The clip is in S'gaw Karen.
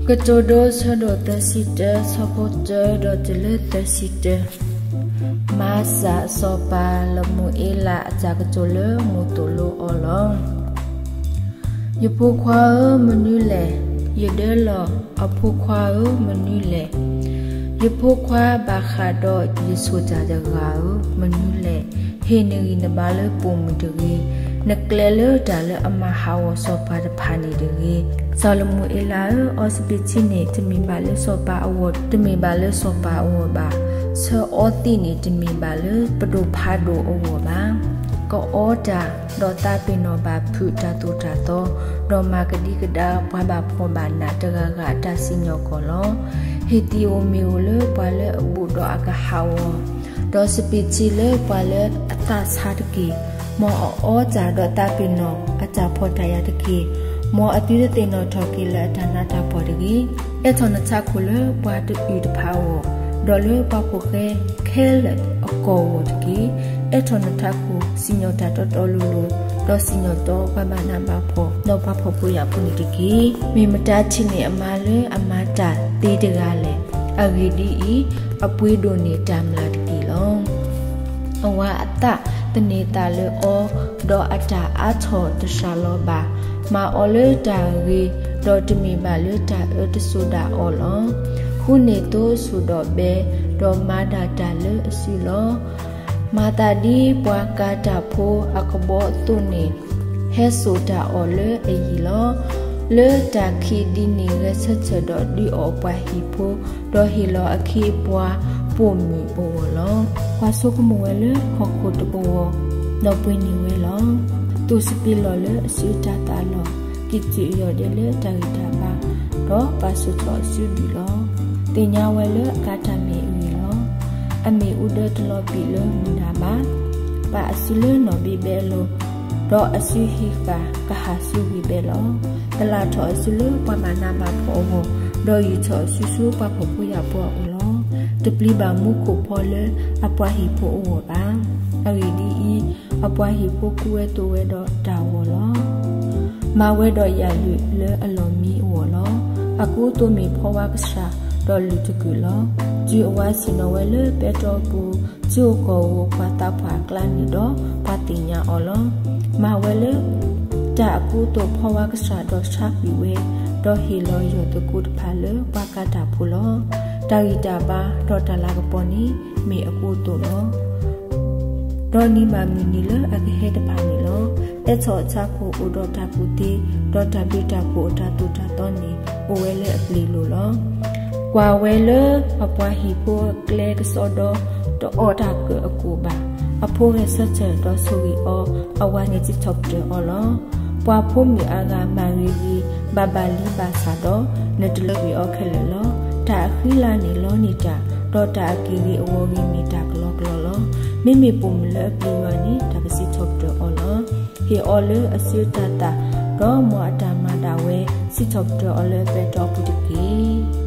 ကတိၤဒိ ဆၢဒိၣ်သၢဆံတၢ, ဆၢဖိတၢဒီးတုၤလၢသၢဆံတၢ. မၤစၢ်စီၤပၤလမူၤအ့လးအတၢ်ကတိၤလၢမူသိၣ်လိအီၤလီၤ. ယဖိခွါဧၢ, မနုၤလဲၣ်. ယဒၢလီၤ. အဖိခွါဧၢ, မနုၤလဲၣ်. ယဖိခွါဘၣ်ဃးဒီး ယဆိၣ်တၢ်တဂၤဧၢ, မနုၤလဲၣ်. ဟ့ၣ်နဂံၢ်နဘါလၢပိာ်မုၣ်တဂ့ၤ, နကျဲလၢတၢ်လၢအမၤဟးဂီၤစီၤပၤတဖၣ်န့ၣ်တဂ့ၤ. စီၤလမူၤအ့လးဧၢ, အီစပံးထံန့ၣ် တမ့ၢ်ဘၣ်လၢစီၤပၤအဂီၢ်, တမ့ၢ်ဘၣ်လၢစီၤပၤအဂီၢ်ဘၣ်. ဆၢအီသံးန့ၣ် တမ့ၢ်ဘၣ်လၢပဒိၣ်ဖးဒိၣ်အဂီၢ်ဘၣ်. ကအီတၢ်, ဒီးသးပ့ၤနီၣ်ဘၣ်ဖုးတၢ်သိၣ်တၢ်သီ, ဒီးမၤကဒံကဒါပှၤဘၣ်ဖှီၣ်ဘၣ်နးတဂၤဂၤအတၢ်စံၣ်ညီၣ်ကွီၢ်လီၤ. ဟ့ၣ်သံးဧိၤမ့ၢ်ဧိၤလၢပှၤလၢအဘူးဒီးအကဟးဂီၤ, ဒီးစပံးထံလၢပှၤလၢအသးဆါတက့ၢ်. မ်အအီတၢ်ဒီးသးပ့ၤနီၣ်အတၢ်ဖှီၣ်တၢ်ယာ်တက့ၢ်. မ်အသုတသ့ၣ်နီၣ်ထီၣ်က့ၤလၢအတၢ်နးတၢ်ဖှီၣ်တဂ့ၤ. အဲၣ်ထီၣ်နထးခိၣ်လၢပှၤတအုၣ်တဖၣ်အဂီၢ်, ဒီးလၢပှၤဖိၣ်ဃဲခဲလၢာ်အကီၢ်အဂီၢ်တက့ၢ်. အဲၣ်ထီၣ်နထးခိၣ်စံၣ်ညီၣ်တၢ်တီတီလိၤလိၤ, ဒီးစံၣ်ညီၣ်တီပှၤဘၣ်နးဘၣ်ဖှီၣ်, ဒီးပှၤဖှီၣ်ဖိယာ်ဖိန့ၣ်တက့ၢ်. မ့ၢ်မတၤထံၣ်န့ၢ်အမါလၢအမၤတၢ်သ့တဂၤလဲၣ်. အဂ့ၢ်ဒ်အံၤ, အပှ့ၤဒိၣ်န့ၢ်တၢ်မျၢ်တက့ၢ်လီၤ. အဝၤအသးသန့ၤသးလၢအီ, ဒီးအတၢ်အါထီၣ်တစှၤလီၤဘၣ်. မၤအီၤလၢတၢ်ဂ့ၤ, ဒီးတမ့ၢ်ဘၣ်လၢတၢ်အၢတစိၤဒၣ်အီၤလီၤ. ဃုန့ၢ်သိအစိၣ်ဒီးဘဲ, ဒီးမၤဒၣ်တၢ်လၢအစုလီၤ. မၤသးဒ်ပှၤကၤတၢ်ဖိအကဘီအသိးန့ၣ်, ဟဲစိာ်တၢ်အီၣ်လၢအယံၤလီၤ. လၢတၢ်ခံးဒ်န့ၣ်ဂဲၤဆၢထၢၣ်ဒီးဒုးအီၣ်ပှၤဟံၣ်ဖိ, ဒီးဟ့ၣ်လီၤအခ့အပှၤပိာ်မုၣ်အဂီၢ်လီၤ. ပှၤဆိကမိၣ်ဝဲလၢဟီၣ်ခိၣ်တကဝီၤ, ဒီးပှ့ၤန့ၢ်ဝဲလီၤ. သူၣ်စပံးလီၢ်လၢအစုတၤသၣ်လီၢ်, ကံၣ်တံၢ်အယီၢ်ဒဲးလၢတၢ်ဂံၢ်တၢ်ဘါ, ဒီးပာ်ဆူၣ်ထီၣ်အစုဒုၣ်လီၤ. သ့ၣ်ညါဝဲလၢအကၤတၢ်မ့ၢ်အဂ့ၢ်လီၤ. အမ့ၣ်အူဒၢတလီၤပံာ်လၢမုၢ်နၤဘၣ်. ပာ်အစုလၢနီၣ်ဘံဘဲအလိၤ, ဒီးအစုဟံးဃာ်ကဟၣ်ဆူဂံၢ်ဘဲလီၤ. သလၣ်ထီၣ်အစုလၢပှၤဘၣ်နးဘၣ်ဖှီၣ်အဂီၢ်, ဒီးယူာ်ထီၣ်အစုဆူပှၤဖှီၣ်ဖိယာ်ဖိအအိၣ်လီၤ. တပျံၤဘၣ်မူခိၣ်ဖီလၢအပှၤဟံၣ်ဖိအဂီၢ်ဘၣ်. အဂ့ၢ်ဒ်အံၤ, အပှၤဟံၣ်ဖိကူဝဲသိးဝဲဒီးတၢ်ဂီၤလီၤ. မၤဝဲဒီးယၣ်လုးလၢအလီၢ်မံအဂီၢ်လီၤ. အကူအသိးမ့ၢ်ဖီဝါကဆှၣ်, ဒီးလုၢ်တကုာ်လီၤ. တုၤအဝၤဆ့ၣ်နီၤဝဲလၢပဲတြီပူၤ, ထံဧိၤကီၢ်ဧိၤပှၤသးပှၢ်အကျါန့ၣ်ဒီး, ပှၤသ့ၣ်ညါအီၤလီၤ. မၤဝဲလၢတၢ်အကူအသိးဖီဝါကဆှၣ်ဒီးဆါကွံာ်ဝဲ, ဒီးဟ့ၣ်လီၤယီၢ်သကိးတဖၣ်လၢပှၤကၤတၢ်ဖိလီၤ. တၢ်ဂံၢ်တၢ်ဘါဒီးတၢ်လၤကပီၤန့ၣ် မ့ၢ်အကူအသိးလီၤ. ဒီးနံၤဘၣ်မုၢ်နံၤလၢအကဟဲတဖၣ်န့ၣ်လီၤ. အဲၣ်ထီၣ်အထးခိၣ်အိၣ်ဒီးတၢ်ကူၣ်သ့, ဒီးတၢ်ဘျုးတၢ်ဖှိၣ်အတၢ်သိၣ်တၢ်သီန့ၣ် အိၣ်ဝဲလၢအပျ့ၤလိၤလီၤ. ကွၢ်ဝဲလၢအပှၤဟံၣ်ဖိအကျဲကစီဒီ, တအီၣ်တၢ်ကၢၣ်အကူၣ်ဘၣ်. အဖိဂဲၤဆၢထၢၣ်ဒီးဆိၣ်ဂ့ၤအီၤ, အဝၤန့ၣ်စံးထီၣ်ပတြၢၤအီၤလီၤ. ပှၤဖိမုၣ်အါဂၤမၤဂ့ၤဂ့ၤ, ဘၣ်ဘၣ်လံဘၣ်ဆၣ်ဒီး, နတလၢကွံာ်အီၤခဲလၢာ်လီၤ. တၢ်အဃံလၤန့ၣ်လီန့ၢ်တၢ်, ဒီးတၢ်အက့ၢ်ဂ့ၤအဂီၤဂ့ၤမ့ၢ်တၢ်ကလီကလီလီၤ. မ့မ့ၢ်ပိာ်မုၣ်လၢအပျံၤယွၤန့ၣ် တၢ်ကစံးထီၣ်ပတြၢၤအီၤလီၤ. ဟ့ၣ်အီၤလၢအစုတၤသၣ်, ဒီးမ်အတၢ်မၤဒၣ်ဝဲ, စံးထီၣ်ပတြၢၤအီၤလၢအပဲတြီအပူၤတက့ၢ်.